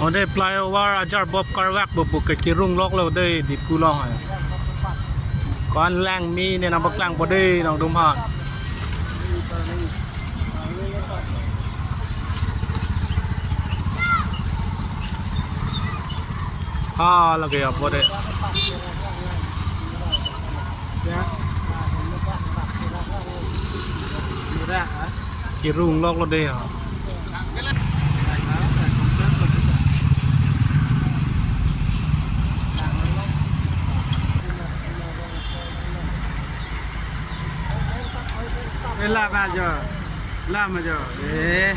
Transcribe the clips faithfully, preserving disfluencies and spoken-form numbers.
Ode flyover ajar bob karvekpo pu ke kirung loklo dei Diphu along he. Ko-an langme ne nangpaklangpo dei nangtum aphan. Ha, lake apo dei. Kirung loklo dei ha. Eh, la ma jo. La ma jo. Eh.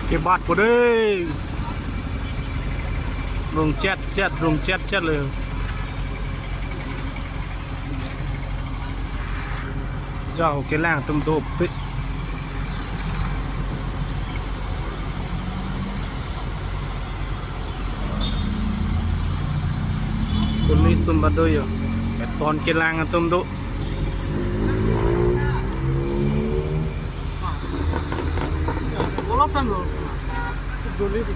Kebatpo dei. Rung chet chet, rung chet chet le. Jao kelang atum dopik. Police atum bado yo. Keton kelang atum do. Golap kan lo. Doli di.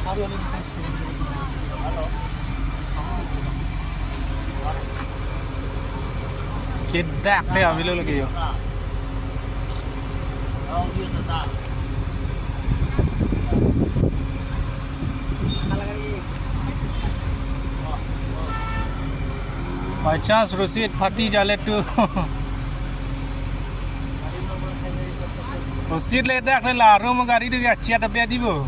Hari ini. Kedak dei, ambil lagi yo. By chance rosi phati jale tu. Rosi le dak le la room gari du ya chet abia dibo.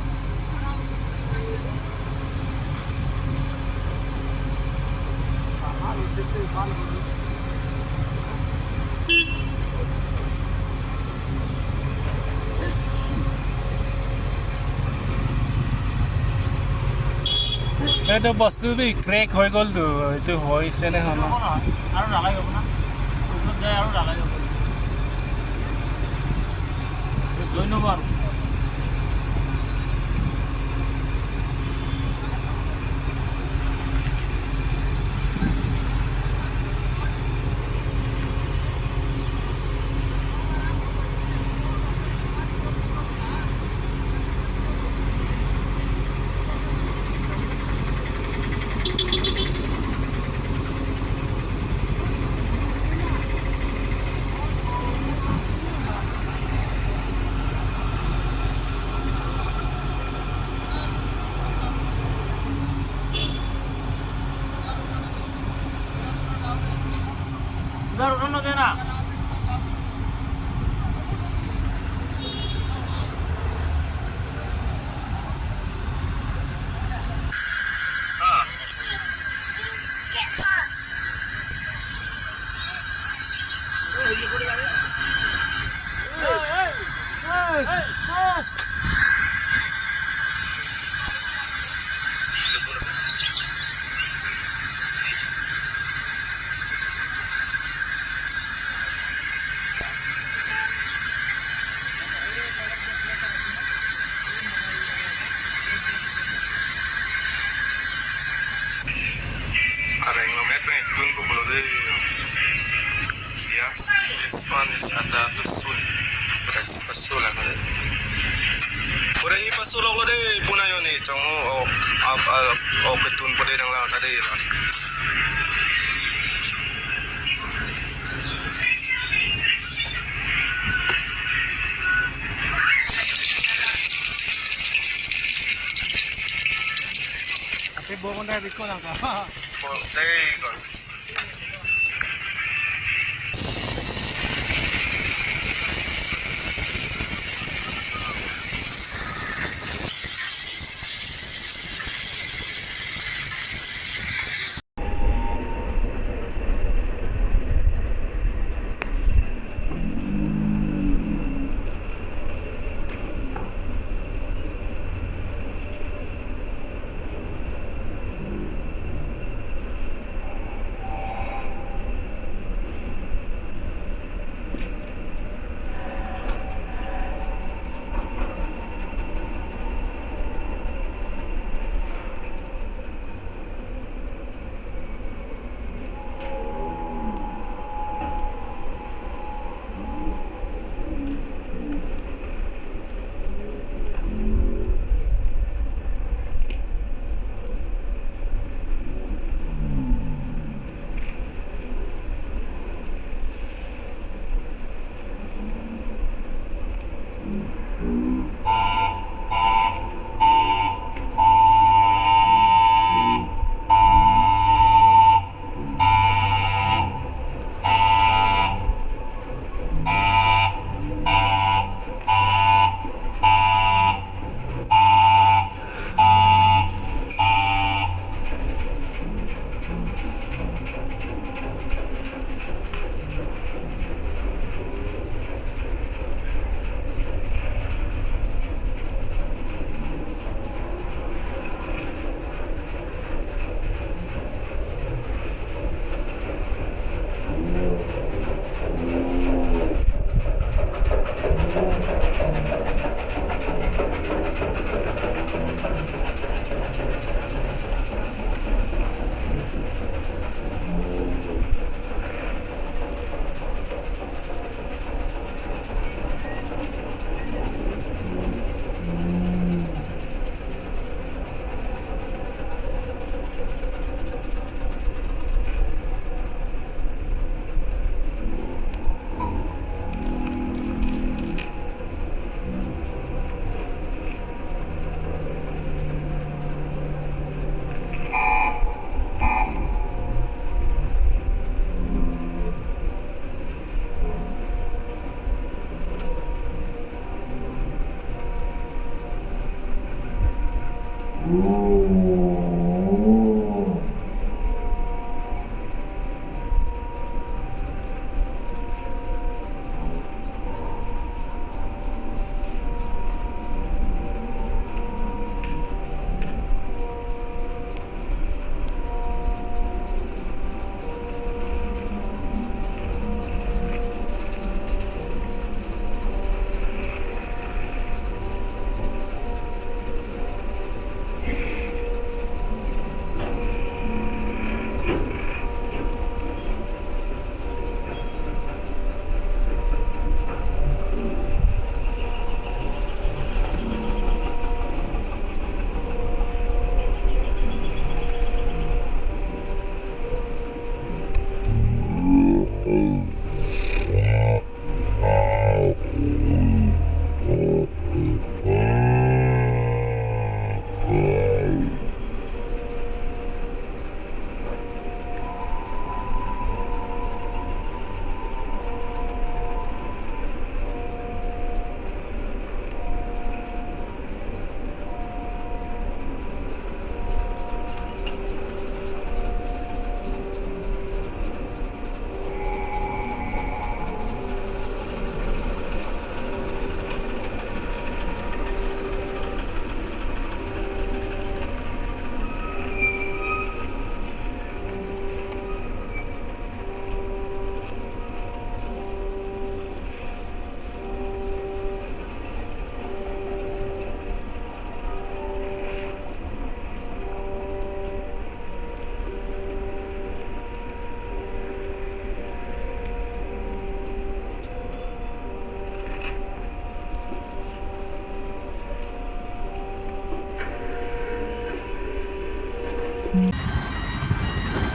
Etu bostu bi crack hoi gol tu, etu hoise ne hono. Aru dalai hobo na. Upor jai aru dalai hobo. Dui number. Areng lo met met dun ko bolo de. Ya, this one is under the sun. Paso lang de. Pura hi paso loklo de, puna yo ni chong o, o, ap, ap, o ketun pura nang lang ta de. Ate bo kon dai bikon lang ka. Bo dai kon.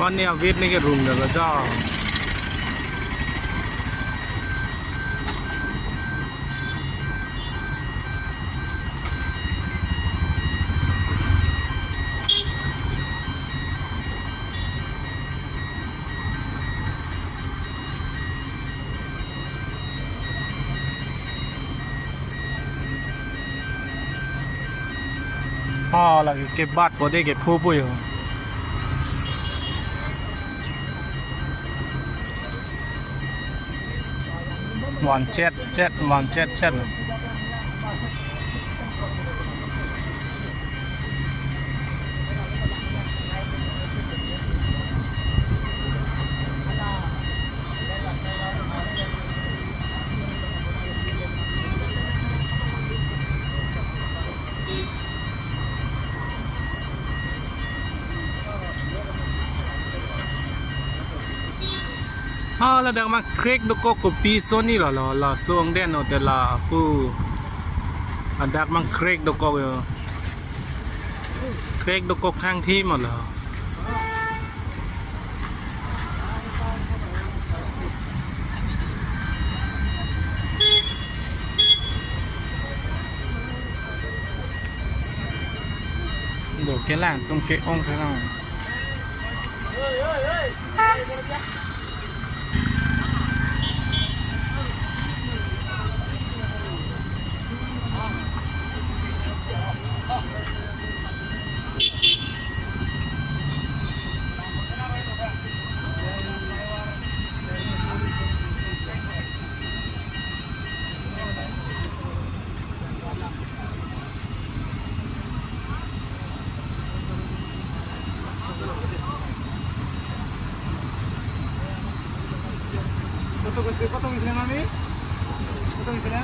One ne awit ne ke room dalo ja. Oh, lake kebat po de kepho po yo. Van chet chet, van chet chet. Ha, ladak ma krek dokok kopi soni lo, lo, laso angdeng hotel la pu. Ladak ma krek dokok yo. Krek dokok thang thi ma lo. Do kelang tum ke-ong kelang. কত কইছে, কত কইছিলে আমি? কত কইছিলে?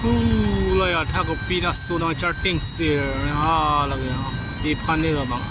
Uh, la ya tha kopi na so nang charting sir. Ha, lagi ha. Di phani ga bang.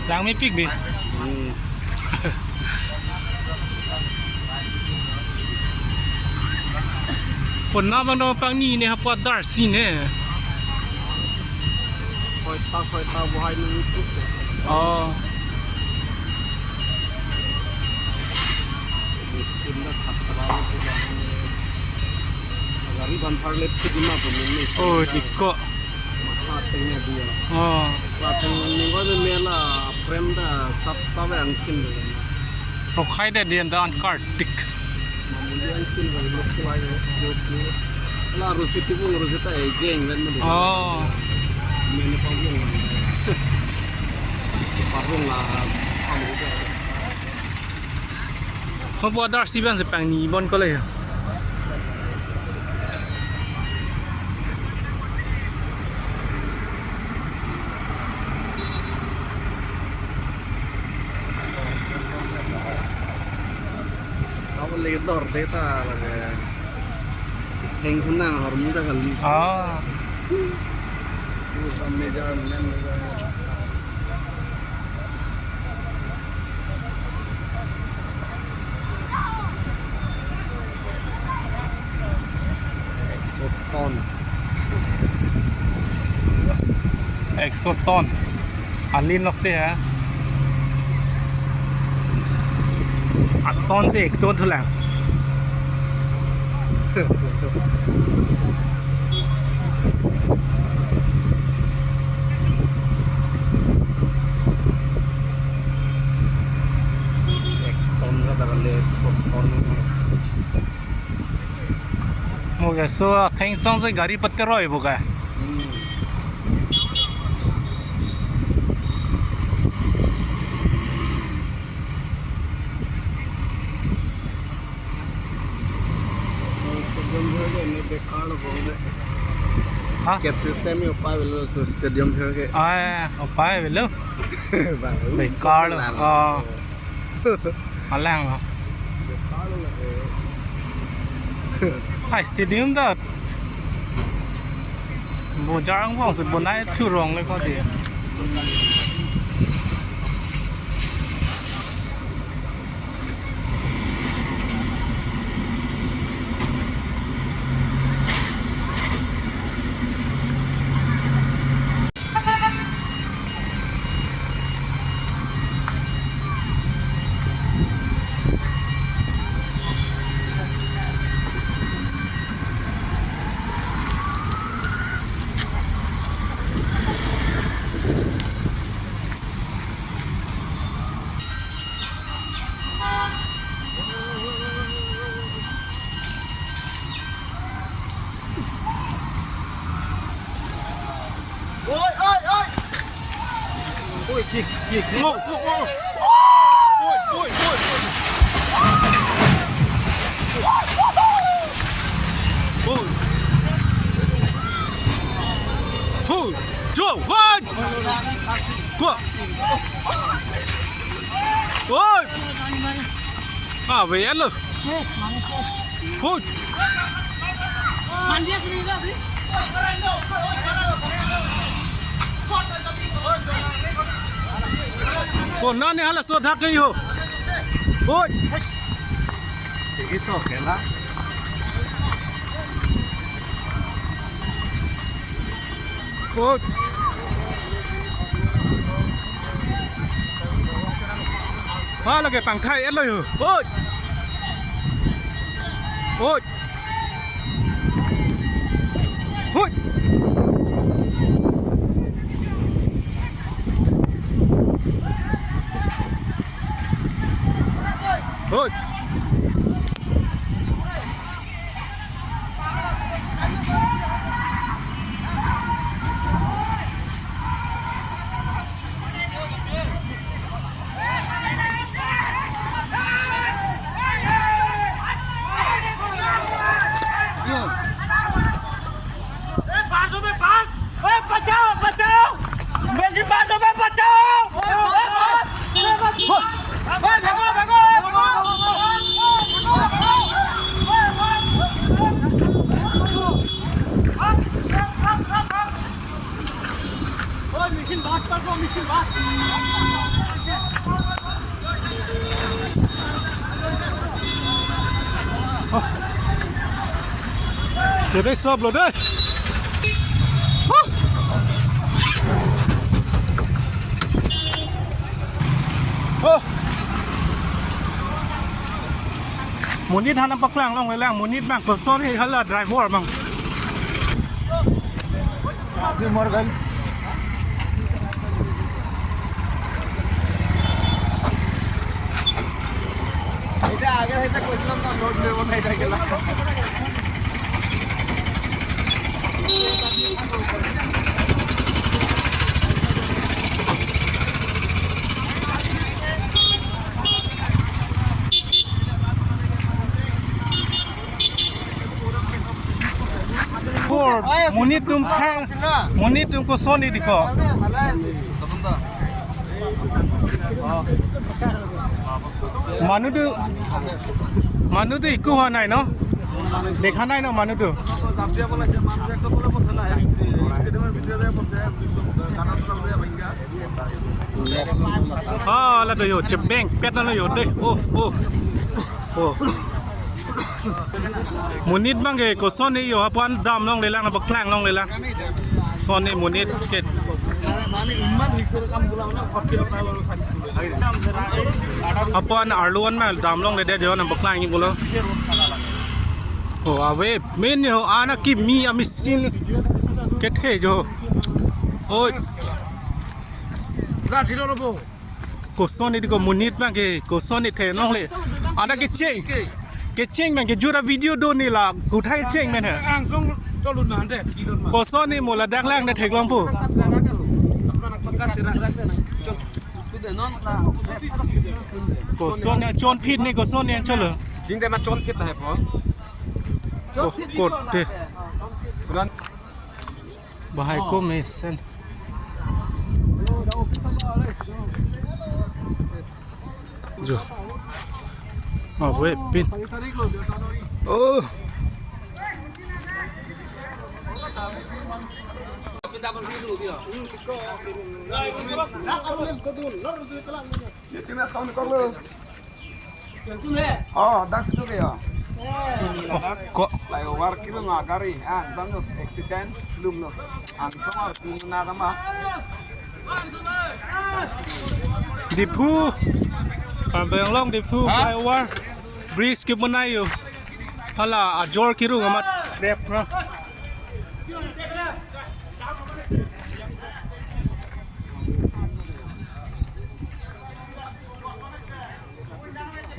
Langmepik bi. Hmm. Konat abang do pangni ne hapu adarsi ne. Soita, soita bohai nungkuk. Oh. Mesin na khatra tu bang. Gari ban parlet ke dima tu ni. Oh, diko. Mata tengah dia. Oh. Pateng ni ko ni mela frame ta sap sap yang chin de. Rokhai de dia dan kartik. Mamuli yang chin de, lok lai, lok ni. La rusi tibu rusi ta ejeng kan ni. Oh. Mene panggung. Panggung la, panggung. Hapu adarsi abang si pangni bon ko le. Sabo le dor de ta lage. Theng thunang hormu ta kali. Ah. Tu samme jar men. Ekso ton. Ekso ton. Alin lok si ha. Aton si ekso thulang. Ek ton ka ta kali, ekso ton. Mo ke so atheng song si gari pateroi bo ke. Hmm. Stadium bhar ke ne bekar lo bol de. Ha? Catch system hi upai avelo, so stadium bhar ke. Ah, upai avelo. Bang, bekar lo. Lang. Ah. Alang lo. Bekar lo lage. Ah, stadium ta. Bo jarang bang se bonai thu rong le ko di. Kick, kick, kick. Oh, oh, oh. Oi, oi, oi, oi. Oi. Oi. Jo, wan. Go. Oi. Ah, ve alo. Hut. Konat ne hala so dhak ke ho. Hut. Igi so kela. Hut. Hala ke pangthai elo ho. Hut. Hut. Hut. Hut. ए, पाँच सौ में पाँच। ए, बचाओ, बचाओ। बेसी पाँच सौ में बचाओ। ए, पाँच। ए, भागो, भागो, भागो। Lo dei, sob lo dei. Oh. Monit aphan nangpaklang longlelang, monit abang koson he, hala driver abang. Happy Morgan. Por, monit atum pha, monit atum koson ne dei ko. Manu do, manu do iku hoa nai no? Dekha nai no manu do. Ah, la do jo, chepeng, pet la do jo dei. Oh, oh. Oh. Monit abang ke koson ne jo aphan dam longlelang, nangpaklang longlelang. Koson ne monit ke. Aphan arlo an ma dam longledet jo, nangpaklang ni pulo. Oh, ave, main jo, ana kimi a machine kethe jo. Oh. Ra thilo robo. Koson ne dei ko monit abang ke, koson ne the longle. Ada kecheng. Kecheng abang ke jura video do ne la, kutha kecheng amen he. Angsong cholu nang de, thilo ma. Koson ne mo ladak lang ne theklong po. Koson ne chonphit ne koson ne cholo. Jing de ma chonphit hai po. Oh, kot te. Bahai ko mesen. Jo. Ave pin. Oh. Oh, dak situ ke ya. Pini ladak. Ko. Flyover kilo nga gari, ah, jam jo accident, lum lo. Angsong arti na kama. Diphu. Karbi Anglong Diphu flyover. Bridge kepu nai jo. Hala ajor kirung amat rep na.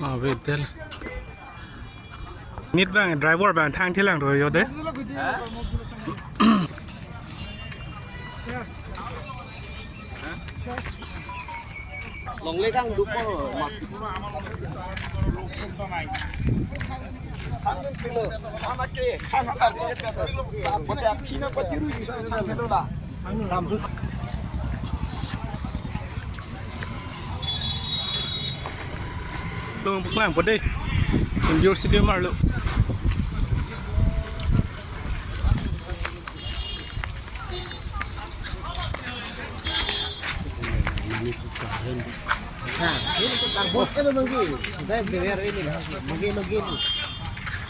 Ah, betel. Monit abang driver abang thang thelang do jo dei. Yes. Yes. Longle kangdupo, mat. Kangdun pilo, kang ake, kang atar si ete to. Bote aphina pachiru bisa kang kedo la. Kangdun. Tung puklang pode. Injur sidi marlo.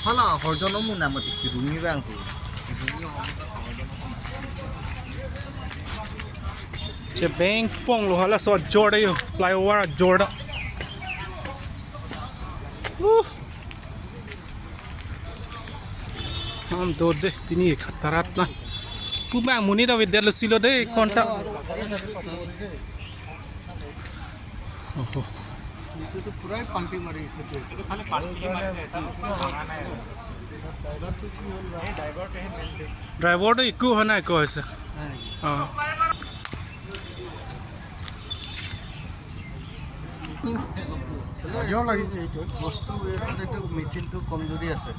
Hala, horjon amu na mati kirumi bang si. Chebeng ponglo halaso ajor yo, flyover ajor ta. Uh. Ham do de, pini khatarat na. Pu bang monit avedetlo silo de, konta. Oho. এইটো তো পুৰাই পাল্টি মাৰি আছে তো। এইটো খালি পাল্টি মাৰিছে, এটা বস্তু ভাঙা নাই আৰু। এই ড্ৰাইভাৰটো কি হ'ল? এই ড্ৰাইভাৰটো ভাঙা নাই। ড্ৰাইভাৰটো একো হোৱা নাই, কৈছে। হয় নেকি? অ। ভাগৰ লাগিছে এইটো। বস্তু, এইটো মেচিনটো কমজুৰি আছে।